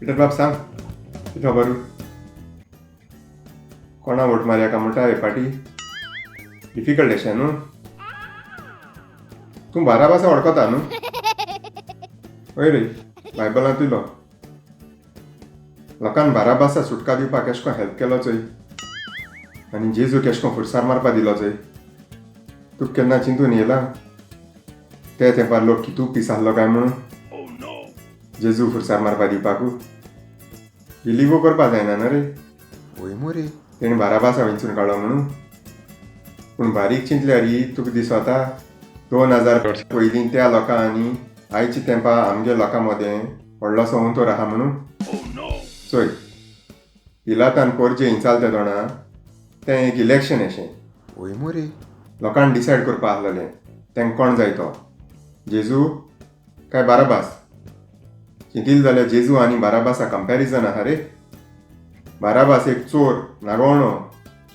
Peter बाब सांग कितें खबर? कोणा वोट मारया काय म्हणटा हे पाटी? डिफिकल्ट अशें न्हू. तूं बाराबासा वळखता न्हू? हय रे, बायबलांतुलो लोकान बाराबासा सुटका दिवपाक केश कोन हेल्प केलो चोय आनी जेजू केश कोन फुरसार मारपा दिलो चोय. तुका केन्ना चिंतून येयलां ते तेंपार लोक कितू पीस आहलो काय म्हणून जेजू फुरसार मारपा दिवपाकू? बिलीवू करपा जायना न्हू रे. वय मुरे. तेणी बाराबासा विंचून काडलो म्हणून. पूण बारीक चिंतल्यार तुका दिसता 2000 वर्सां पयलीं त्या लोकां आनी आयच्या तेंपा आमगे लोकां मदें व्हडलोसो अंतर आहा म्हणून. चोय, पिलातान पोरजे हिंचाल तेदोणा तें एक इलेक्शन अशें. वय मुरे. लोकांक डिसायड करपा आहलोलें तेंका कोण जाय तो, जेजू काय बाराबास. चिंतील जाल्यार जेजू आनी बाराबासा कंपॅरिजन आहा रे. बाराबास एक चोर, नागवणो,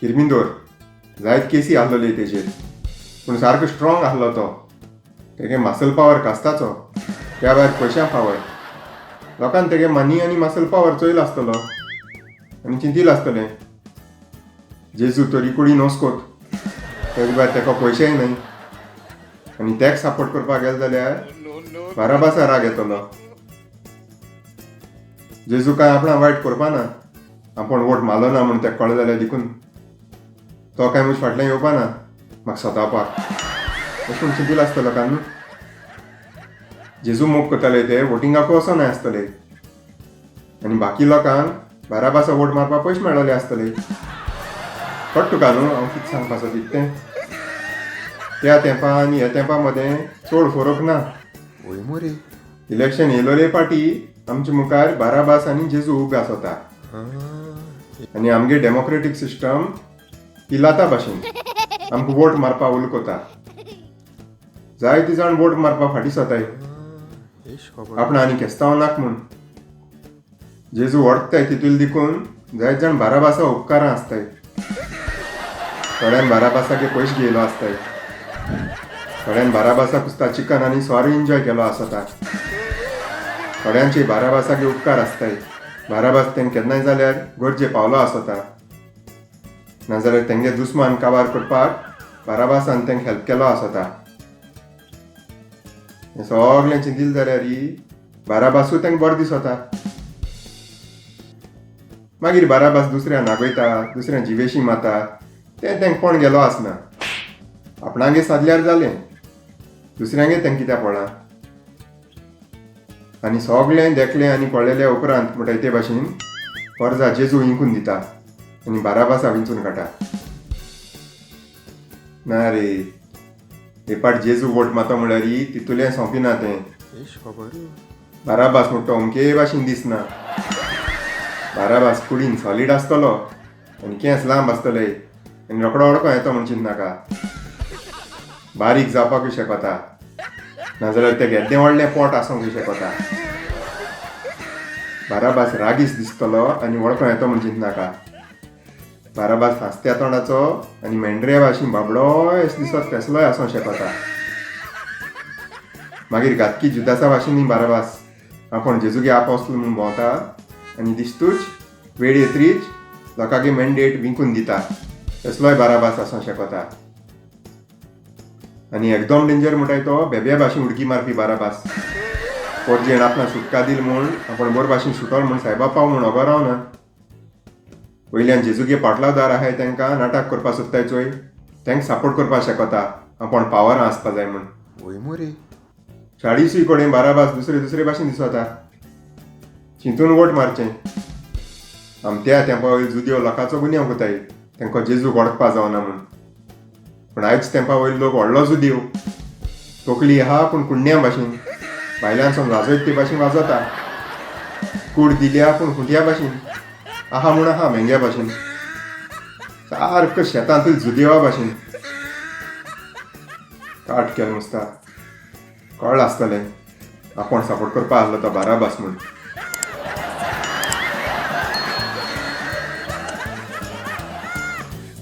किरमिंदोर, जायत केसी आहलोली तेजेर, पूण सारको स्ट्रॉंग आहलो तो. तेगे मासल पावर कास्ताचो, त्या भायर पयशां पावर. लोकान तेगे मनी आनी मासल पावर चोयलो आसतलो आनी चिंतील आसतलें जेजू तरी कुडीन वस्कोत, तेजे भायर तेका पयशेय न्हय आनी तेक सपोर्ट करपाक गेले जाल्यार बाराबासा राग येतलो. जेजू काय आपणा वायट करपा ना, आपूण वोट मारलो ना म्हूण तेका कळ्ळें जाल्यार देखून तो काय म्हजे फाटल्यान येवपा ना म्हाका सतावपाक, अशें म्हूण चिंतील आसतलो लोकान न्हू. जेजू मोग करताले ते वोटिंगाकूय वचोनाय आसतले आनी बाकी लोकांक बाराबासा वोट मारपाक पयशे मेळ्ळले आसतले. कळटा तुका न्हू हांव कितें सांगपा सोदीत तें? त्या तेंपा आनी ह्या तेंपा मदें चड फरक ना. वय मुरे. इलेक्शन येयलोले पाटी आमचे मुखार बाराबास आनी जेजू उबे आसता आनी आमगे डेमोक्रेटीक सिस्टम पिलाता भाशेन आमकां वोट मारपा उलकोता. जायते जाण वोट मारपा फाटीं सोताय आपणा आनी केस्तांव नाक म्हूण. जेजू वळखताय तितून देखून जायते जाण बाराबासा उपकारां आसताय. थोड्यान बाराबासागे पयशे घेयलो आसताय, थोड्यान बाराबासा कुस्ता चिकन आनी सोरो एन्जॉय केलो आसता, थोड्यांचे बाराबासागे उपकार आसताय. बाराबास तेंक केन्नाय जाल्यार गरजे पावलो आसता, नाजाल्यार तेंगे दुस्मान काबार करपाक बाराबासान तेंक हेल्प केलो आसता. हें सगळें चिंतील जाल्यार बाराबासूय तेंक बरो दिसता. मागीर बाराबास दुसऱ्या नागयता, दुसऱ्या जिवेशी माता, तें तेंक कोण गेलो आसना. आपणागे सादल्यार जालें, दुसऱ्यांगे तेंक कित्याक पडलां? आनी सगळें देखलें आनी पळयल्या उपरांत म्हणटा ते भाशेन परजा जेजू इंकून दिता आनी बाराबासा विंचून काडटा. ना रे, हे पाट जेजू वोट मारता म्हणल्यार तितूलें सोंपिना तें. बाराबास म्हणटा अमके भाशेन दिसना. बाराबास कुडीन सॉलीड आसतलो आनी केंस लांब आसतले आनी रोकडो वळखो येतो म्हूण चिंतनाका. बारीक जावपाकूय शकता, नाजाल्यार तें येद्दें व्हडलें पोट आसूंकूय शकता. बाराबास रागीस दिसतलो आनी वळखो येतो म्हूण चिंतनाका. बाराबास हांसत्या तोंडाचो आनी मेंढऱ्या भाशेन बाबडोय अशें दिसत तेसलोय आसूंक शकता. मागीर घातकी जुदासा भाशेन बाराबास आपूण जेजूगे आपोस्ल म्हूण भोंवता आनी दिसतूच वेळ येतरीच लोकांगे मॅन्डेट विंकून दिता, तसलोय बाराबास आसूंक शकता. आनी एकदम डेंजर म्हणटाय तो बेब्या भाशेन उडकी मारपी बाराबास. पोरजेन आपणा सुटका दिल म्हूण आपूण बरो भाशेन सुटोल म्हूण सायबा पाव म्हूण अगो रावना. वयल्यान जेजूगे पाटलावदार आहाय तेंकां नाटक करपा सोदताय चोय, तेंक सपोर्ट करपा शकता आपूण पावरां आसपा जाय म्हूण. वय मुरे. चाळीसूय कडेन बाराबास दुसरे दुसरे भाशेन दिसता. चिंतून वोट मारचें. आम त्या तेंपा वयलो जुदेव लोकांचो गुन्यांव कोताय तेंकां जेजूक वळखपा जावना म्हूण. पूण आयज तेंपा वयलो लोक व्हडलो जुदेव, तकली आहा पूण कुंड्या भाशेन, भायल्यान सावन वाजयत ते भाशेन वाजता. कूड दिल्या पूण खुंटया भाशेन, आहा म्हूण आहा मेंग्या भाशेन, सारको शेतांतूय जुदेवा भाशेन. काट केलो मुस्ता कळ्ळां आसतलें आपूण सपोर्ट करपा आहलो तो बाराबास म्हूण.